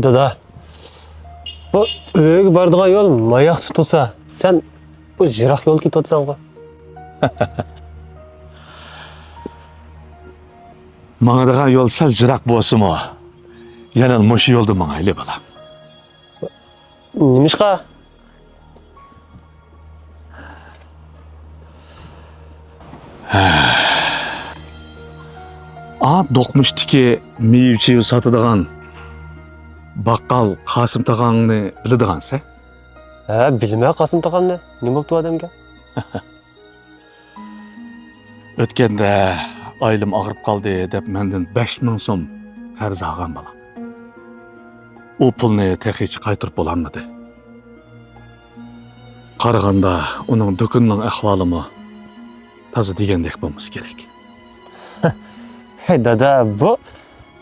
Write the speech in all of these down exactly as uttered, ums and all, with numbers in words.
دادا، بۇ ئۆيگە بارىدىغان يول ماياقتا تۇرسا، سەن بۇ يىراق يول كېتىۋاتىسەنغۇ؟ ماڭىدىغان يول سەل يىراق بولسىمۇ، يەنە مۇشۇ يولدا ماڭايلى، بالام. نېمىشقا؟ ئا، دوقمۇشتىكى مېۋە-چېۋە ساتىدىغان باققال قاسىم تاغاڭنى بىلىدىغانسەن؟ ھە، بىلىمەن قاسىم تاغامنى. نېمە بوپتۇ ئادەمگە؟ ئۆتكەندە ئائىلەم ئاغرىپ قالدى دەپ مەندىن بەش مىڭ سوم قەرز ئالغان، بالام. ئۇ پۇلنى تېخىچە قايتۇرۇپ بولالمىدى. قارىغاندا ئۇنىڭ دۇكىنىنىڭ ئەھۋالىمۇ تازا دېگەندەك بولمىسا كېرەك. ھەي دادا، بۇ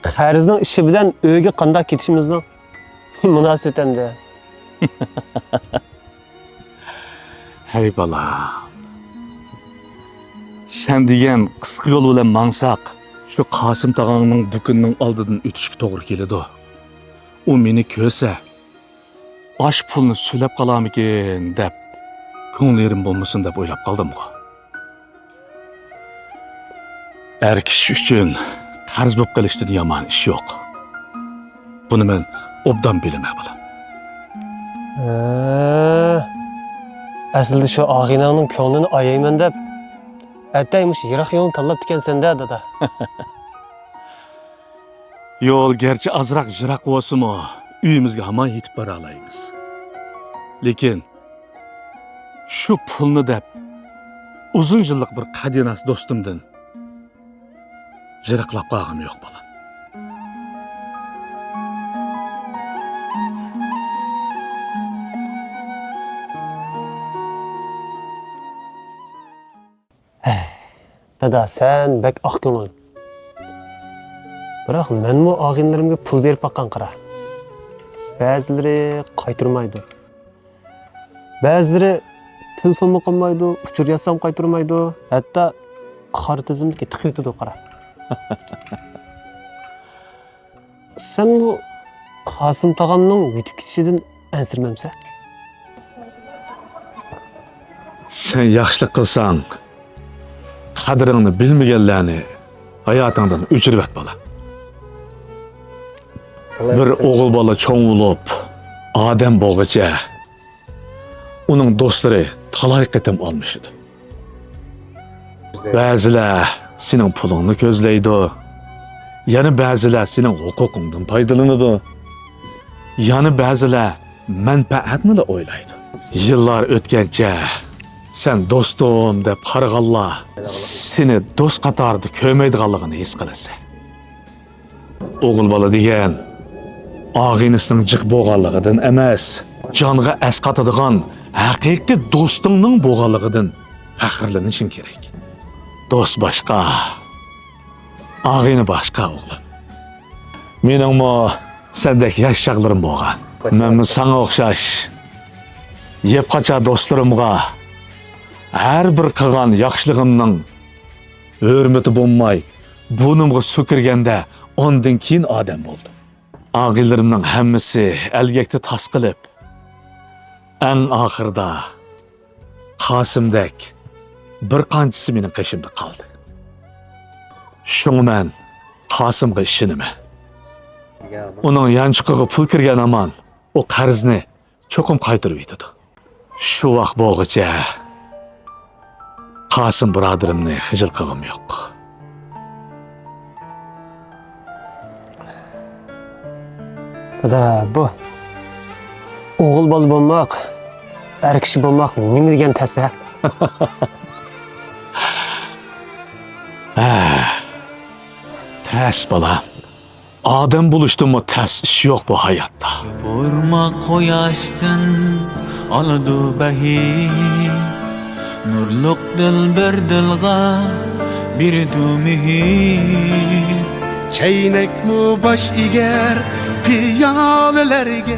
قەرزنىڭ ئىشى بىلەن ئۆيگە قانداق كېتىشىمىزنىڭ مۇناسىۋىتى ئەمدى. ھەي بالام، سەن دېگەن قىسقا يول بىلەن ماڭساق، شۇ قاسىم تاغاڭنىڭ دۇكىنىنىڭ ئالدىدىن ئۆتۈشكە توغرا كېلىدۇ. ئۇ مېنى كۆرسە، ئاشۇ پۇلنى سۆلەپ قالارمىكىن دەپ كۆڭلى يېرىم بولمىسۇن دەپ ئويلاپ قالدىمغۇ. ئەر كىشى ئۈچۈن قەرز بولۇپ قېلىشتىن يامان ئىش يوق. بۇنى مەن ئوبدان بىلىمەن، بالام. ھە، ئەسلىدە شۇ ئاغىنەڭنىڭ كۆڭلىنى ئايايمەن دەپ، ئەتەي مۇشۇ يىراق يولنى تاللاپتىكەنسەن-دە، دادا. يول گەرچە ئازراق يىراق بولسىمۇ، ئۆيىمىزگە ھامان يېتىپ بارالايمىز. لېكىن شۇ پۇلنى دەپ، ئۇزۇن يىللىق بىر قەدىناس دوستۇمدىن يىراقلاپ قالغىنىم يوق، بالام. ھەي، دادا، سەن بەك ئاق كۆڭۈل. بىراق مەنمۇ ئاغىنىلىرىمگە پۇل بېرىپ باققان قارا. بەزىلىرى قايتۇرمايدۇ. بەزىلىرى تېلېفونمۇ قىلمايدۇ، ئۇچۇر يازسام قايتۇرمايدۇ، ھەتتا قارا تىزىملىككە تىقىۋېتىدۇ قارا. سەن بۇ قاسىم تاغامنىڭ يىتىپ كېتىشىدىن ئەنسىرىمەمسەن؟ سەن ياخشىلىق قىلساڭ، قەدرىڭنى بىلمىگەنلەرنى ھاياتىڭدىن ئۆچۈرۈۋەت، بالا. بىر ئوغۇل بالا چوڭ بولۇپ، ئادەم بولغۇچە، ئۇنىڭ دوستلىرى تالاي قېتىم ئالمىشىدۇ. بەزىلەر سېنىڭ پۇلۇڭنى كۆزلەيدۇ، يەنە بەزىلەر سېنىڭ ھوقۇقۇڭدىن پايدىلىنىدۇ، يەنە بەزىلەر مەنپەئەتنىلا ئويلايدۇ. يىللار ئۆتكەنچە، سەن دوستۇم دەپ قارىغانلار سېنى دوست قاتارىدا كۆرمەيدىغانلىقىنى ھېس قىلىسەن. ئوغۇل بالا دېگەن ئاغىنىسىنىڭ جىق بولغانلىقىدىن ئەمەس، جانغا ئەسقاتىدىغان ھەقىقىي دوستۇڭنىڭ بولغانلىقىدىن پەخىرلىنىشىڭ كېرەك. دوست باشقا، ئاغىنە باشقا، ئوغلۇم. مېنىڭمۇ سەندەك ياش چاغلىرىم بولغان. مەنمۇ ساڭا ئوخشاش يەپ قاچا دوستلىرىمغا ھەر بىر قىلغان ياخشىلىقىمنىڭ ھۆرمىتى بولماي، بۇرنۇمغا سۇ كىرگەندە ئاندىن كېيىن ئادەم بولدۇم. ئاغىنىلىرىمنىڭ ھەممىسى ئەلگەكتە تاس قىلىپ، ئەڭ ئاخىرىدا قاسىمدەك بىر قانچىسى مېنىڭ قېشىمدا قالدى. شۇڭا مەن قاسىمغا ئىشىنىمەن. ئۇنىڭ يانچۇقىغا پۇل كىرگەن ھامان ئۇ قەرزنى چوقۇم قايتۇرۇۋېتىدۇ. شۇ ۋاق بولغۇچە قاسىم بۇرادىرىمنى خىجىل قىلغۇم يوق. دادا، بۇ ئوغۇل بالا بولماق، ئەر كىشى بولماق نېمە دېگەن تەس ھە؟ ھە، تەس بالا. ئادەم بولۇشتىنمۇ تەس ئىش يوق بۇ ھاياتتا. يوپۇرماق قۇياشتىن ئالىدۇ بەھىر، نۇرلۇق دىلبىر دىلغا بېرىدۇ مېھىر. چەينەكمۇ باش ئېگەر پىيالىلەرگە.